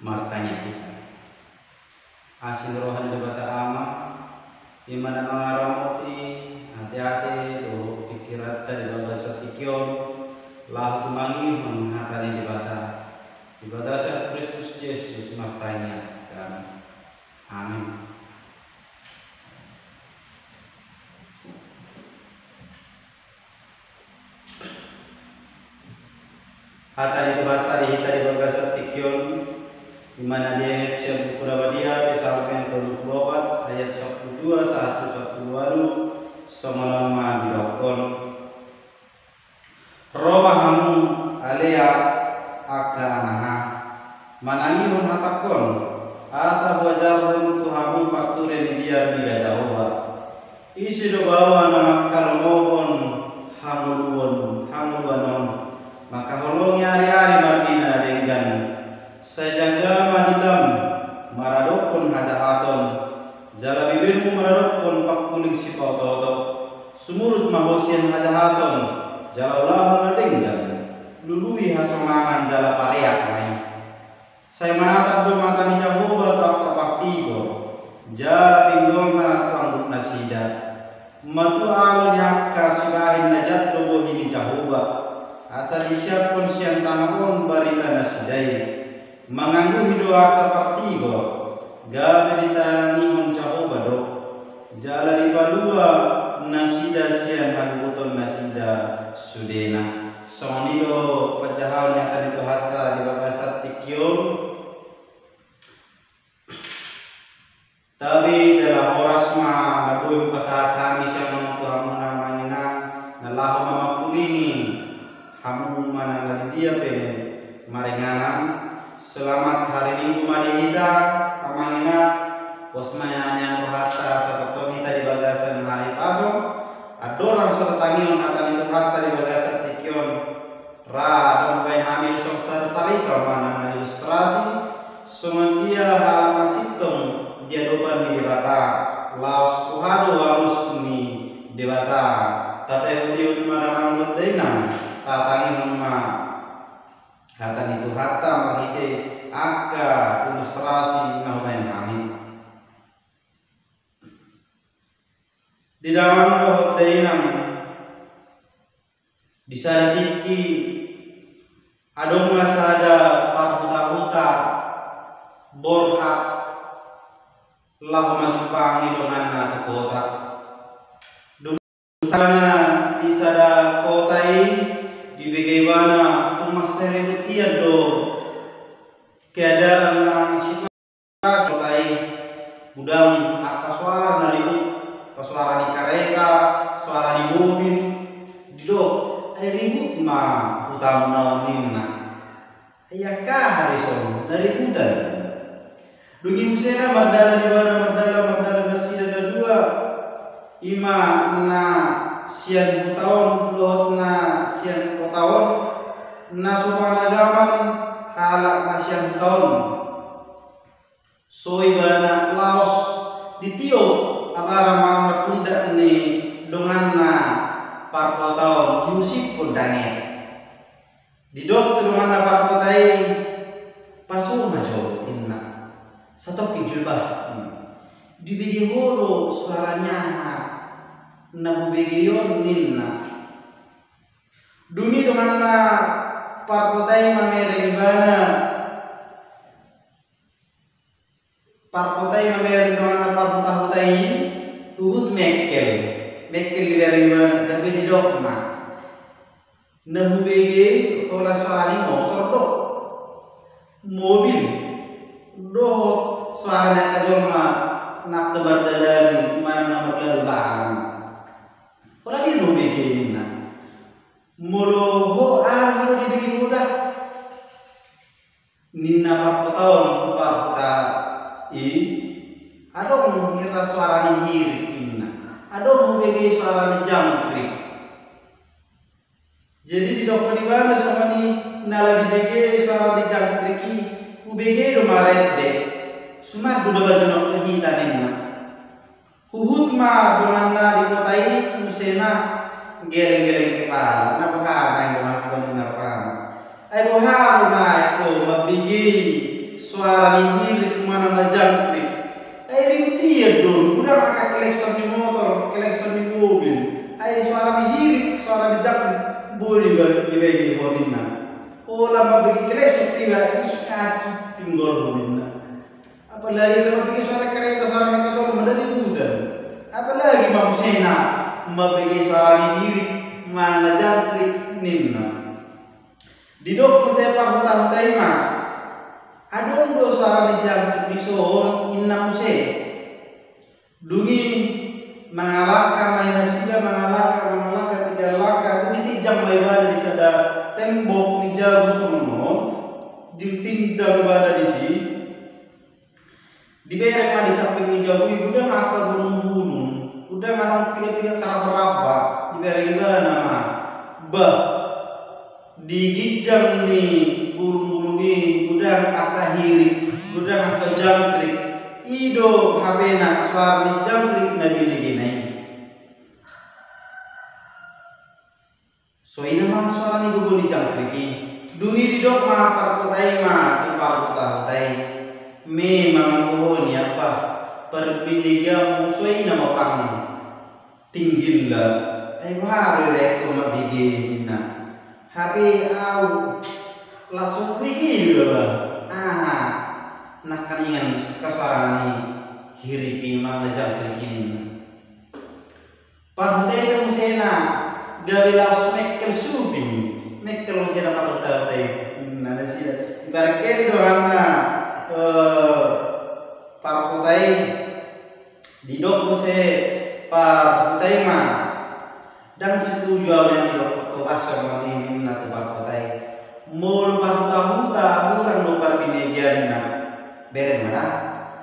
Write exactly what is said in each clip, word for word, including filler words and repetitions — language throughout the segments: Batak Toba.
Martangiang hita. Asi ni roha ni Debata Ama, i ma na mangaramoti ateate dohot pingkiranta di bagasan tingki on, laho tumangihon hata ni Debata. Di bagasan Kristus Jesus martangiang hami. Amin. Hata ni Tuhanta di hita di bagasan tingki on, i ma na dienet sian Buku Drama dia, Psalmen tolu pulu opat, ayat sampulu dua sahat tu sampulu ualu, songon on ma didokkon. Ro ma hamu, ale angka anaha, manangihon hatangkon, asa huajarhon tu hamu parture ni biar ni Jahowa. Ise do baoa na mangkalomohon hangoluon, hangoluan on, mangkaholongi ariari marnina na denggan. Sai jaga ma dindam maradophon hajahaton, jala bibirmu maradophon pangkuling sipaotooto. Sumurut ma ho sian hajahaton, jala ulahon na denggan. Lului hasonangan jala pareak ma i. Sai manatap do mata ni Jahowa tu angka partigor, jala pinggolna tu anggup nasida. Matua alo ni angka sibahen na jat do bohi ni Jahowa, asa disiaphon sian tano on barita nasida i. Mangangguhi do angka partigor, gabe ditangihon Jahowa do. Jala dipalua nasida sian hagogoton nasida sudena. Songon i do panjahaon ni hata ni Tuhanta di bagasan tingki on. Tabe jala horas ma na boi hupasahat hami sian on tu hamuna amang inang, na laho mamangkulingi hamu manang na di dia pe maringanan. Selamat hari Minggu ma di hita, amang inang. Pos ma nian rohanta asa tongtong hita di bagasan hahipason. Andorang so tatangihon hata ni Tuhanta di bagasan tingki on, ra adong bahen hami songon sada sarita manang na ilustrasi, songon dia halak na sintong di adopan ni Debata, laos boha do alus ni Debata. Tapaihutihut ma damang dohot dainang, tatangihon ma hata ni Tuhanta marhite angka ilustrasi na hubahen hami. Di damang dohot dainang, di sada tingki adong ma sada parhutahuta borhat laho manjumpangi donganna tu kota. Dung sahat ibana di sada kota i, dibege ibana tung mansai ribot hian do keadaan na sipata. Kota i, godang angka soara na ribut, angka soara ni kareta, soara ni mobil. Didok, ai ribut ma hutamuna on, ninna. Ai angka aha dison na ributan? Dung i muse na mardalan ibana, mardalan, mardalan nasida na dua. I ma na sian huta on dohot na sian kota on, na so panagaman halak na sian huta on. So ibana laos ditiop abaramang na pundak ni donganna parkota on, diusiphon danget. Didok tu donganna parkota i, pasu ma jo, ninna. Satongkin jo bah. Dibege ho do soara ni aha na hubege on, ninna. Dung i donganna parkota i mamereng ibana. Parkota i mamereng donganna parhutahuta i, huhut mengkel. Mengkel dibereng ibana, gabe didok ma. Na hubege holan soara ni motor do, mobil, dohot soara ni angka jolma na angka mardalani manang na marlalu bahan. Holan i do na hubege, ninna. Molo ho, aha do dibege ho da? Ninna parkota on tu parhuta i, adong hira soara ni hirik, ninna. Adong hubege soara ni jangkrik. Jadi didokkon ibana songon i, nala dibege soara ni jangkrik i, hubege do marende. Suman do na bajonon hita, ninna. Huhut ma donganna di kota i muse na geleng-geleng kepala, na boha naeng donganku, ninna rohana. Ai boha do naeng ho mambege soara ni hirik manang na jangkrik. Ai ribut ia do, godang angka klekson ni motor, klekson ni mobil. Ai soara ni hirik, soara ni jangkrik, boi diba-, dibege ho ninna. Holan mambege klekson iba, ih, aci pinggolhu ninna. Apalagi kalau mambege soara kareta, soara ni angka jolma dari hutan. Apalagi ma muse na mambege soara ni hirik manang na jangkrik ninna. Didok muse parhutahuta i ma, adong do soara ni jangkrik dison, ninna muse. Dung i mangalangka ma i nasida, mangalangka, mangalangka, tiga langka, dung i tinjang ma ibana di sada tembok ni jabu songon on, ditindang ibana disi. Dibereng ma di samping ni jabu i godang angka bulungbulung, godang adong piga-piga karamba-ramba, dibereng ibana ma. Bah, di ginjang ni bulungbulung i godang angka hirik, godang angka jangkrik. I do hape na soara ni jangkrik na binegena i. So i nama soara ni gogo ni jangkrik i. Dung i didok ma parkota i ma tu parhutahuta i, memang anggo ho nian bah, parbinegeanmu so i nama pang tinggil da. Ai boha do ibaen ho mambege ninna. Hape au las so hubege do da bah. Aha nangkaningan angka soara ni hirik i manang na jangkrik i ninna. Parhuta i pe muse na gabe laos mengkel suping. Mengkel muse na parhutahuta i. Ninna nasida. Diparengkeli donganna, eh, parhuta i. Didok muse parhuta i ma. Ndang setuju au nian didok ho bah songon i ninna tu parhuta i. Molo parhutahuta hurang do parbinegeanna, bereng ma da,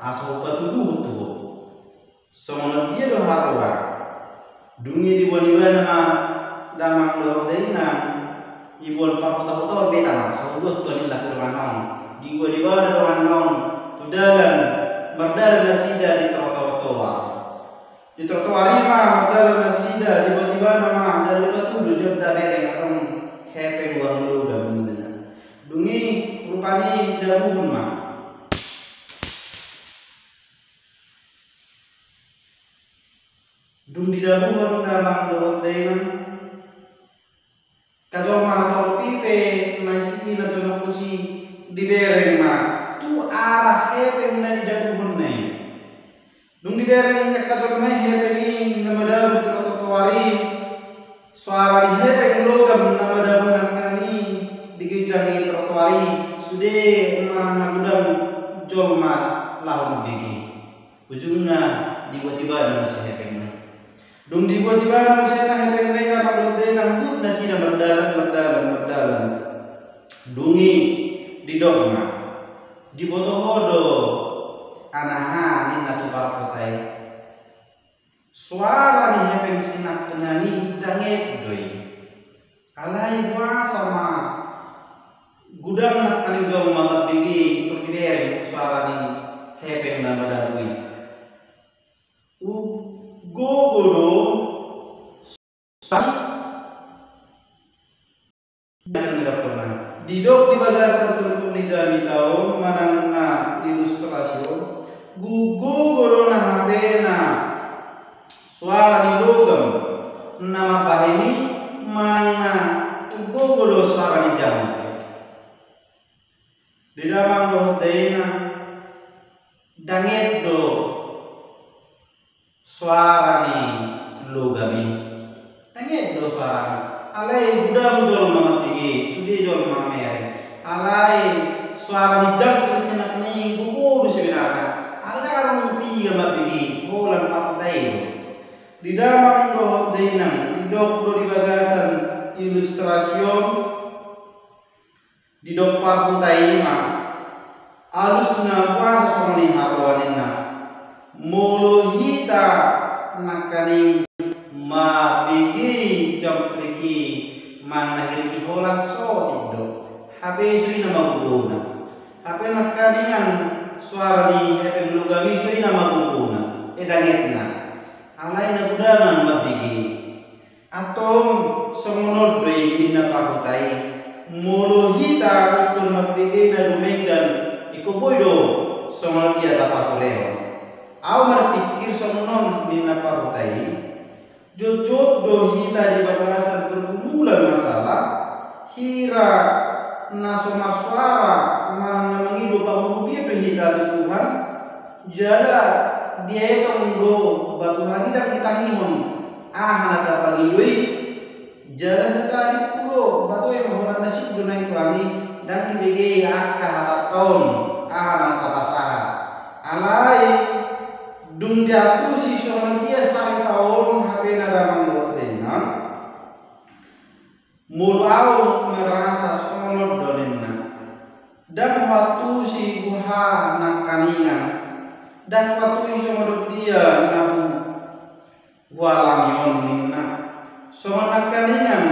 asa hupatuduhon tu ho. Songon on dia do haroa. Dung i diboan ibana ma damang dohot dainang, diboan parhutahuta on, beta ma so huboan tu ninna tu donganna on. Diboan ibana donganna on tu dalan, mardalan nasida di trotoar-toar. Di trotoar i ma mardalan nasida, diboan ibana ma, jala dipatudu, dia da bereng adong hepeng uang logam ninna. Dung i rupani didabuhon ma. Dung didabuhon damang dohot dainang, angka jolma na torop i pe na isi na jonok tusi dibereng ma tu arah hepeng na didabuhonna i. Dung dibereng angka jolma i hepeng i na madabu di trotoar i, soara ni hepeng logam na madabu nangkaning i di ginjang ni trotoar i, sude ma na godang jolma laho mambege. Ujungna dibuat ibana muse hepengna. Dung dibuat ibana muse na hepengna i, na mandok dainang, huhut nasida mardalan, mardalan, mardalan. Dung i didok ma, diboto ho do anaha ninna tu parhota i. Soara ni hepeng sinangkaning i danget do i. Alai boasa ma godang nangkaning jolma mambege i tor dibereng soara ni hepeng na madabu i. Gogo do soara ni doktorna. Didok di bagasan turpuk ni jamita on manang na ilustrasi on, gogo do na hape na soara ni logam na mambahen i manang na gogo do soara ni jangkrik. Di damang dohot dainang, danget do soara ni logam i. Danget do soarana. Alai godang jolma mambege i, sude jolma mamereng. Alai soara ni jangkrik sinangkaning i gogo do sebenarna. Alai ndang adong piga mambege i, holan parhuta i do. Di damang dohot dainang, didok do di bagasan ilustrasi on, didok parhuta i ma, alusna boasa songon i haroa ninna. Molo hita nangkaning mambege i jangkrik i manang na hirik i, holan sotik do. Hape so i nama gogona. Hape nangkaningan soara ni hepeng logam i so i nama gogona, e dangetna. Alai na godangan mambege i. Antong songon on do i ninna parhuta i, molo hita ingkon mambege na dumenggan Ingkon boi do songon dia tapaturehon. Ahu marpingkir songon on ninna parhuta i. Jotjot do hita di bagasan pergumulan masalah, hira na so marsoara manang na mangido pangoluan do hita tu Tuhan, jala dietong do ba Tuhan i ndang ditangihon aha na tapangido i. Jala satarik do ba toe ma holan na sip do na i Tuhan i, ndang dibege angka hatanta on aha na tapasahat. Alai dung diantusi songon dia sarita on hape na damang dohot dainang, molo ahu merasa songon on do ninna. Ndang huantusi boha nangkaningan, ndang huantusi songon dia na hu hualami on ninna. Songon nangkaningan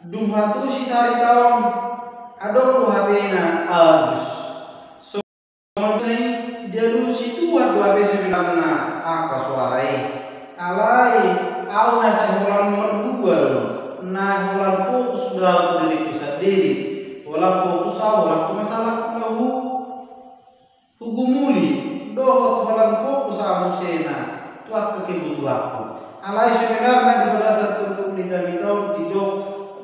dung huantusi sarita on, adong do hape na alus. Songon i dialusi Tuhan do hape sebenarna angka soara i. Alai ahu na sai holan mardua do, na holan fokus do ahu tu diriku sandiri. Holan fokus ahu holan tu masalahku na hu hugumuli, dohot holan fokus ahu musena tu angka kebutuhanku. Alai sebenarna di bagasan turpuk ni jamita on didok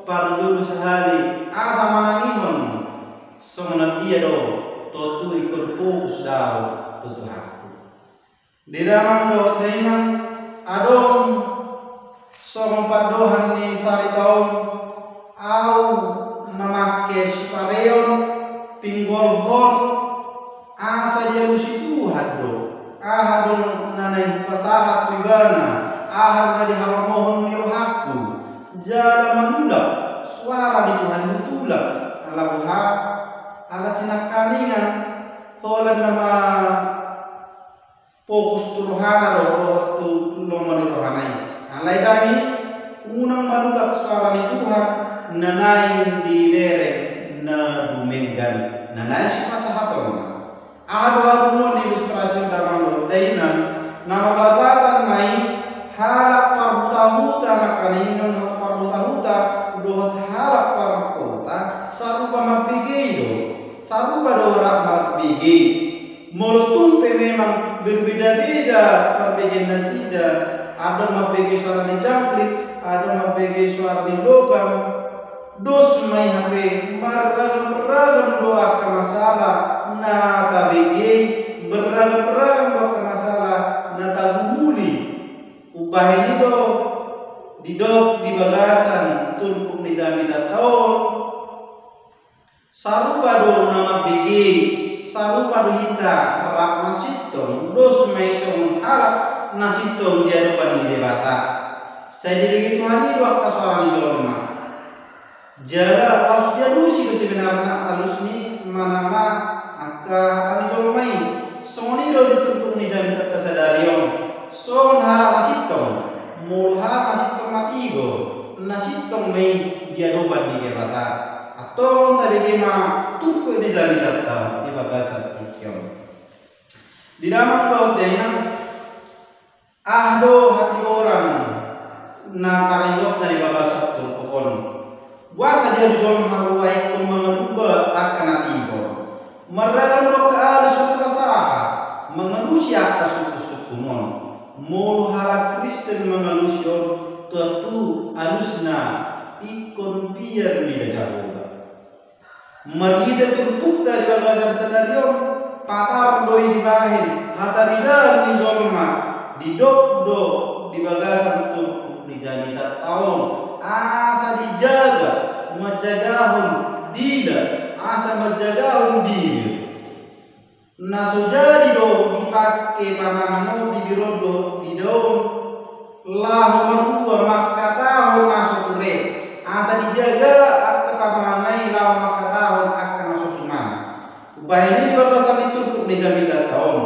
parjolo sahali asa manangihon songon dia do tontu ingkon fokus do ahu tu Tuhanku. Di damang dohot dainang, adong songon pandohan ni sarita on, ahu mamangke sipareon, pinggolhon, asa dialusi Tuhan do aha do na naeng hupasahat tu ibana, aha do na dihalomohon ni rohangku. Jala manulak soara ni Tuhan i hutulak. Ala boha? Ala sinangkaningan holan na ma fokus tu rohana do dohot tu lomo ni rohana i. Alai ndang i, unang manulak soara ni Tuhan na naeng dibereng na dumenggan, na naeng sipasahatonna. Aha do haduan ni ilustrasi on damang dohot dainang? Na marlapatan ma i, halak parhutahuta nangkaningan, halak parhutahuta dohot halak parkota sarupa mambege i do. Sarupa do rap mambege. Molo tung pe memang berbeda-beda parbege nasida, adong mambege soara ni jangkrik, adong mambege soara ni logam, dos ma i hape, marragam-ragam do angka masalah na tabege i, marragam-ragam do angka masalah na tagumuli. Umbahen i do didok di bagasan turpuk ni jamitanta on, sarupa do na mambege, sarupa do hita rap na sintong, dos ma i songon halak na sintong di adopan ni Debata. Sai dibege Tuhan i do angka soara ni jolma. Jala laos dialusi do sebenarna alus ni manang na angka hata ni jolma i. Songon i do di turpuk ni jamitanta sadari on. Songon halak na sintong, molo halak na sintong matigor, na sintong ma i di adopan ni Debata. Antong tabege ma turpuk ni jamitanta di bagasan tingki on. Di damang dohot dainang, aha do hatigoran na taringot na di bagasan turpuk on? Boasa dialu jolma haruaingkon mangalupa angka na tigor? Marragam do angka alus na tapasahat mangalusi angka sungkun-sungkun on. Molo halak Kristen mangalusi on, tontu alusna ingkon piar mida Jahowa. Marhite turpukta di bagasan sadari on, patar do i dibahen hataridaan ni jolma, didok do di bagasan turpuk ni jamitanta on, asa dijaga, manjagahon dila, asa manjagahon dibir. Na so jadi do dipake pamangan on, bibir on dohot dila on, laho marua mangkatahon na so ture, asa dijaga angka pamangan i laho mangkatahon angka na so suman. Umbahen i di bagasan ni turpuk ni jamitanta on,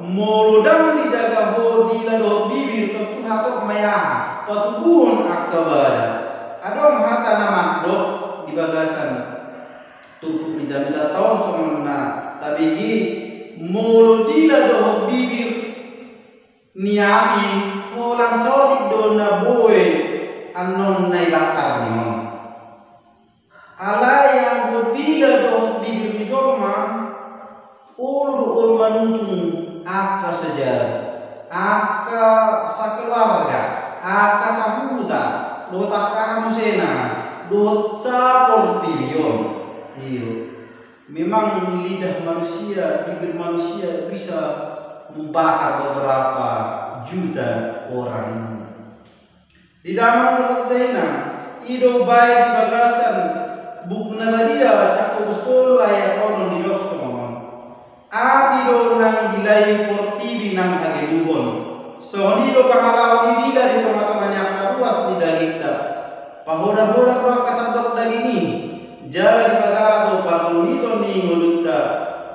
molo ndang dijaga ho dila dohot bibir, tontu hatop ma i aha, patubuhon angka badan. Adong hata na mandok di bagasan turpuk ni jamitanta on songon na tabege, molo dila dohot bibir ni api, holan saotik do na boi annon na ibakar ni on. Alai anggo dila dohot bibir ni jolma, Olo do on manutung angka sajabu, angka sakeluarga, angka sahuta, dohot angka hamusena, dohot saportibi on. Iyo, memang lidah manusia, bibir manusia bisa membakar beberapa juta orang. Di damang dohot dainang, i do baen di bagasan Buku na Badia, Jakobus tolu ayat onom didok songon on: Api do nang dilai portibi nang hagedukon. Songon i do pangalaho ni dila di tongatonga ni angka ruas ni dagingta. Pahodarhodar do angka sandok daging i, jala dipagalak do parlumiton ni ngolunta,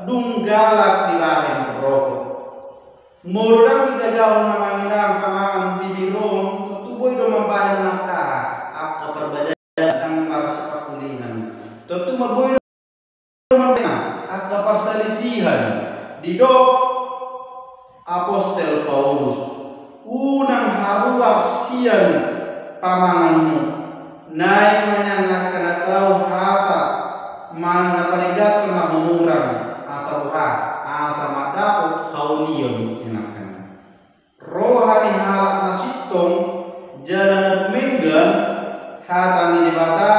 dung galak dibahen rokok. Molo ndang dijagahon amang inang pangan bibir on, tontu boi do mambahen angka aha, angka parbadaan, ndang marsipakulinan. Tontu ma boi do mambahen angka parsalisihan. Didok apostel Paulus: Unang haruar sian pamanganmu. Naeng ma nian angka na tau hata, manang na padengganhon na humurang, asa boha, asa mandapot haulion sian angka na. Roha ni halak na sintong jala na dumenggan, hata ni Debata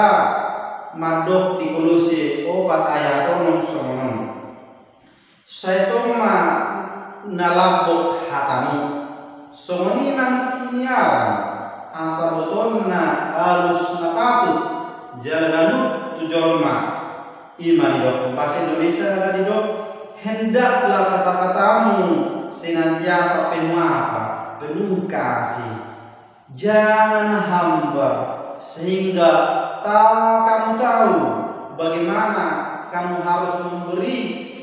mandok di Kolose opat ayat onom songon on: Sai tong ma na lambok hatamu, songon i nang siniaran, asa botonna alus na patut, jala ganup tu jolma. I ma didok bahasa Indonesia na didok, hendaklah kata-katamu senantiasa penuh apa? Penuh kasih. Jangan hamba, sehingga ta-, kamu tahu bagaimana kamu harus memberi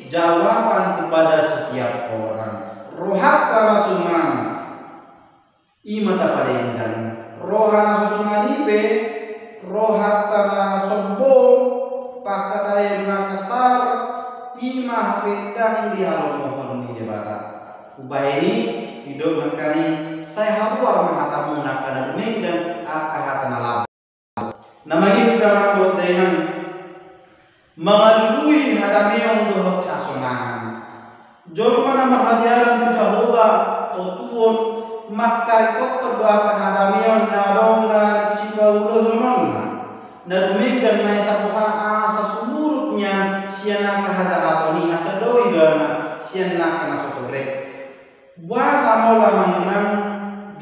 jawaban kepada setiap orang. Rohanta na suman, i ma tapadenggan. Roha na so suman i pe, rohanta na sombong, pangkataion na kasar, i ma hape ndang dihalomohon ni Debata. Umbahen i, didok nangkin i, sai haruar ma hatamuna angka na dumenggan, angka hata na lambok. Na mangihut damang dohot dainang, mangalului hadameon dohot hasonangan. Jolma na marhahiaran tu Jahowa, tontu on, mangkaringothon do angka hadameon na adong na sipaulahononna. Na dumenggan na i saboha asa sumurut nian sian angka hajahaton i, asa dao ibana sian angka na so tore. Boasa molo amang inang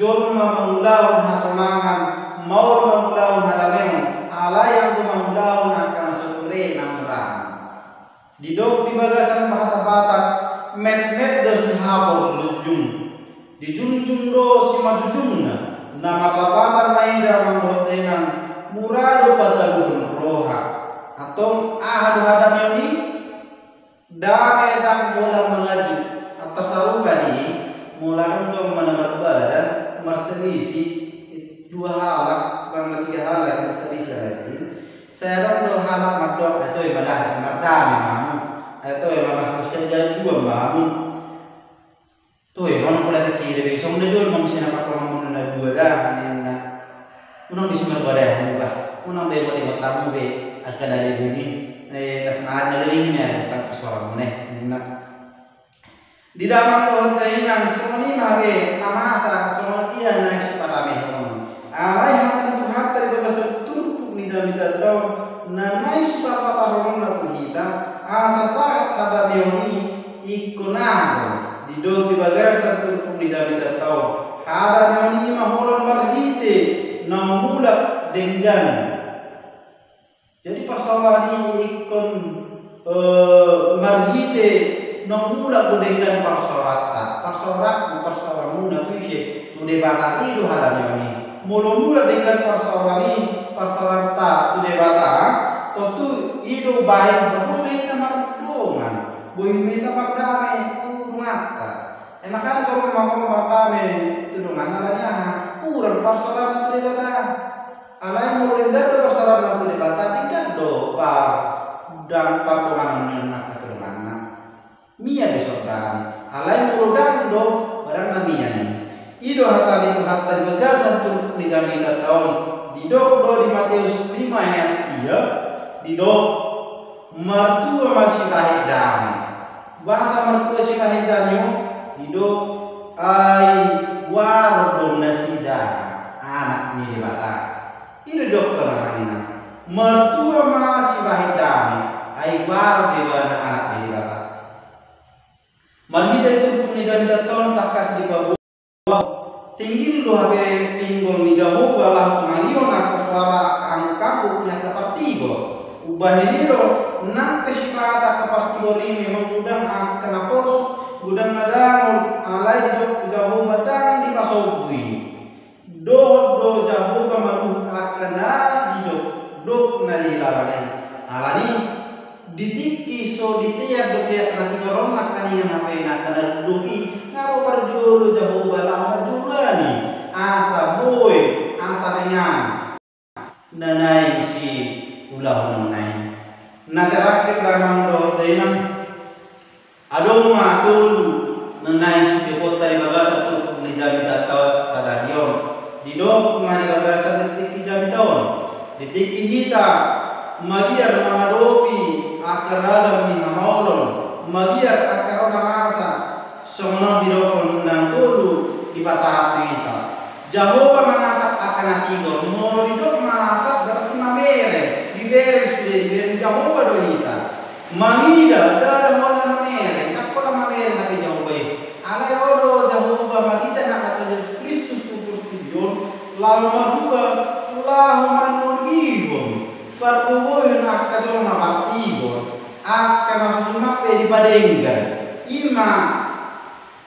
jolma mangulahon hasonangan, maol mangulahon hadameon, alai anggo mangulahon angka na so tore na murahan? Didok di bagasan bahasa Batak, metmet do sihapor lunjung, dijunjung do simanjujungna. Na marlapatan ma i damang dohot dainang, mura do pataluhon roha. Antong aha do hadameon i? Dame ndang holan mangajuk. Antar sarupa do i, molo adong jolma na marbada, marselisih, dua halak, manang piga halak marselisih alai i. Sai adong do halak mandok, ai toe ma da, mardame ma hamu. Ai toe ma, marsijajuan ma hamu. Toe, unang pola pikkiri be, songon na jolma muse na pardonganmuna na dua da, ninna. Unang be so marbadai hamu bah, unang be ingotingot hamu be angka na leleng i, eh, na semangat na leleng i ma, eh, pangkisoramuna, ninna. Di damang dohot dainang, songon i ma be na masa, songon dia na sipadameon. Alai hata ni Tuhanta di bagasan turpuk ni jamitanta on, na naeng sipapataronna tu hita, asa sahat hadameon i, ingkon aha do? Didok di bagasan turpuk ni jamitanta on, hadameon i ma holan marhite naung mulak denggan. Jadi parsaoran i ingkon, eh, marhite naung mulak do denggan parsaoranta, parsaoranku, parsaoranmuna tu ise? Tu Debata, i do hadameon i. Molo mulak denggan parsaoran i, parsaoranta tu Debata, tontu i do baen, boi ma hita mardongan, boi ma hita mardame tu donganta. Ai makana jolma molo mardame tu donganna, alani aha? Hurang parsaoranna tu Debata. Alai molo denggan do parsaoranna tu Debata, denggan do pa-, dang pardonganon ni angka tu donganna. Mian do sordam. Alai molo dang do, barang na mian i. I do hata ni Tuhanta di bagasan turpuk ni jamitanta on. Didok do di Mateus lima ayat sia, didok, martua ma sibahen dame. Bahasa mertua si Bahendami on, didok ai huarohon do nasida anak ni Debata. I do didok na manginan. Mertua ma si Bahendami, ai huarohon do ibana anak ni Debata. Marhite turpuk ni jamita on tangkas dipaboa. Tinggil do hape pinggol ni Jahowa laho tumangihon angka soara angka angguk ni angka partigor. Umbahen i do nang pe sipata angka partigor i memang godang angka na porsuk, godang na dangol, alai didok Jahowa ndang dipasombu i. Dohot do Jahowa manuhuk angka na didokdok na dihilalana i. Alani di tingki so ditean dope angka na tigor on nangkaningan hape na angka na didok i, nga ro parjolo Jahowa laho manjoloani, asa boi, asa ringan na naeng siulahononna i. Na terakhir damang dohot dainang, adong ma tolu na naeng sitioponta di bagasan turpuk ni jamitanta sadari on. Didok ma di bagasan di tingki jamita on, di tingki hita mabiar mangadopi angka ragam ni hamaolon, mabiar angka ro na masa, songon on didok nang tolu dipasahat tu hita. Jahowa manatap angka na tigor, molo didok manatap berarti mamereng, dibereng sude, dibereng Jahowa do hita. Mangida, ndada holan mamereng, ndang holan mamereng hape Jahowa i. Alai ro do Jahowa marhite Anakna Tuhan Jesus Kristus tu portibi on, laho marhua, laho manolihon pargogoion angka jolma partigor, angka na so suman pe dipadenggan. I ma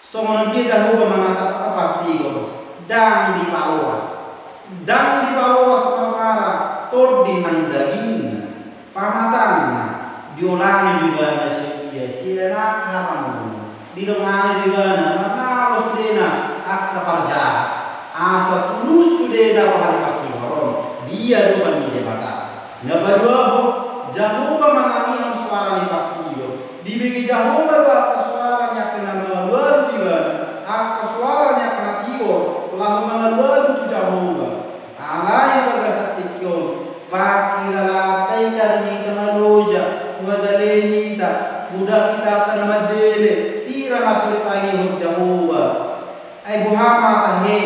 songon dia Jahowa manatap angka partigor, ndang dipaloas. Ndang dipaloas marmara, tondi nang dagingna, pamatangna, diolani do ibana sian dia, sian angka haramuna. Didongani do ibana, mangalo sudena angka parjahat. Asa tulus sudena roha ni partigor on, dia do pan ni Debata. Na paduahon, Jahowa manangihon soara ni partigor. Dibege Jahowa do angka soara ni angka na mangalualu tu ibana, angka soara ni angka na tigor, laho mangalualu tu Jahowa. Alai di bagasan tingki on, pangkilalaanta i kadang hita maloja, magale hita, godang hita angka na mandele, pira na so ditangihon Jahowa. Ai boha ma tahe,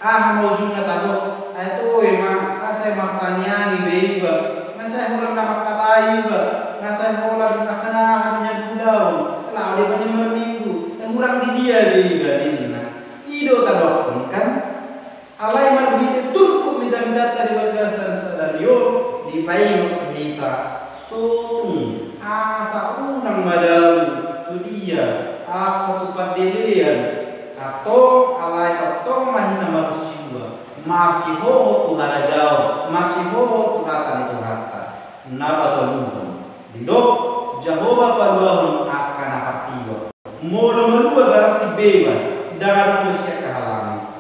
aha ma ujungna tadok, ai toe ma, asa martangiang iba iba, nga sai holan na mangkatai iba, nga sai holan na kena hamian ulaon, laho do iba marminggu, ai hurang di dia do iba ninna. I do tadokkon kan? Alai marhite turpuk ni jamitanta di bagasan sadari on, dipaingot hita, so tung asa unang madabu tu dia, angka tu pandelean, antong alai tongtong ma hita marsihohot, marsihohot tu harajaon, marsihohot tu hata ni Tuhanta. Na patoluhon, didok Jahowa paluahon angka na partigor. Molo malua berarti bebas, ndang adong be sian halangan.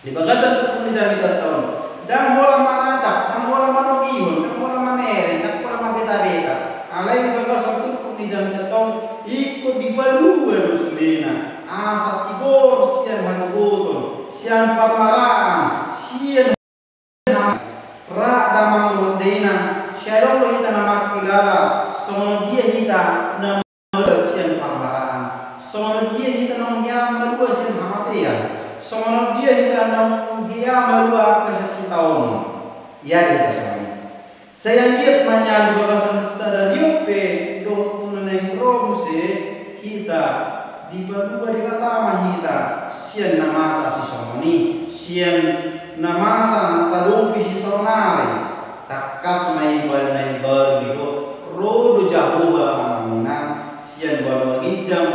Di bagasan turpuk ni jamitanta on, ndang holan manatap, ndang holan manogihon, ndang holan mamereng, ndang holan mabetabeta. Alai di bagasan turpuk ni jamitanta on, ingkon dipalua do sudena, asa tigor sian hagogoton, sian parmaraan, sian Ra damang dohot dainang, sai adong do hita na mangkilala songon dia hita na malua sian parmaraan, songon dia hita naung hea malua sian hamatean, songon dia hita naung hea malua angka sian sitaonon. Ia do hita songon i. Sai anggiat ma nian di bagasan sadari on pe dohot tu na naeng ro muse hita, dipalua Debata ma hita sian na masa sisongon i, sian na masa na tadopi sisaonari. Tangkas ma i bal na imbaru didok, ro do Jahowa amang inang sian banua ginjang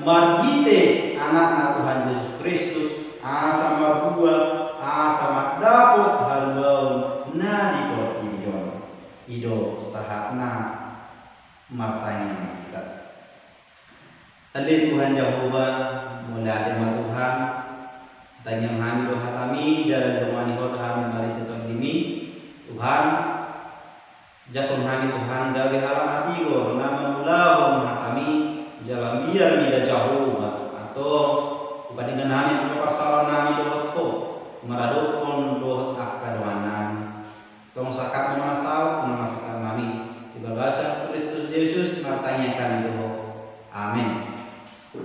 marhite Anakna Tuhan Jesus Kristus, asa marhua, asa mandapot haluaon na di portibi on. I do sahatna. Martangiang ma hita. Ale Tuhan Jahowa, mauliate ma Tuhan. Tangiang hami do hataMi, jala didongani Ho do hami marhite TondiMi. Tuhan, jangkon hami Tuhan gabe halak na tigor na mangulahon hataMi, jala mabiar mida Jahowa. Antong, hupadenggan hami angka parsaoran nami dohot Ho, maradophon dohot angka dongan nami. Tong sangkap ma na saut, na masangkap nami. Di bagasan Kristus Jesus, martangiang hami tu Ho. Amen.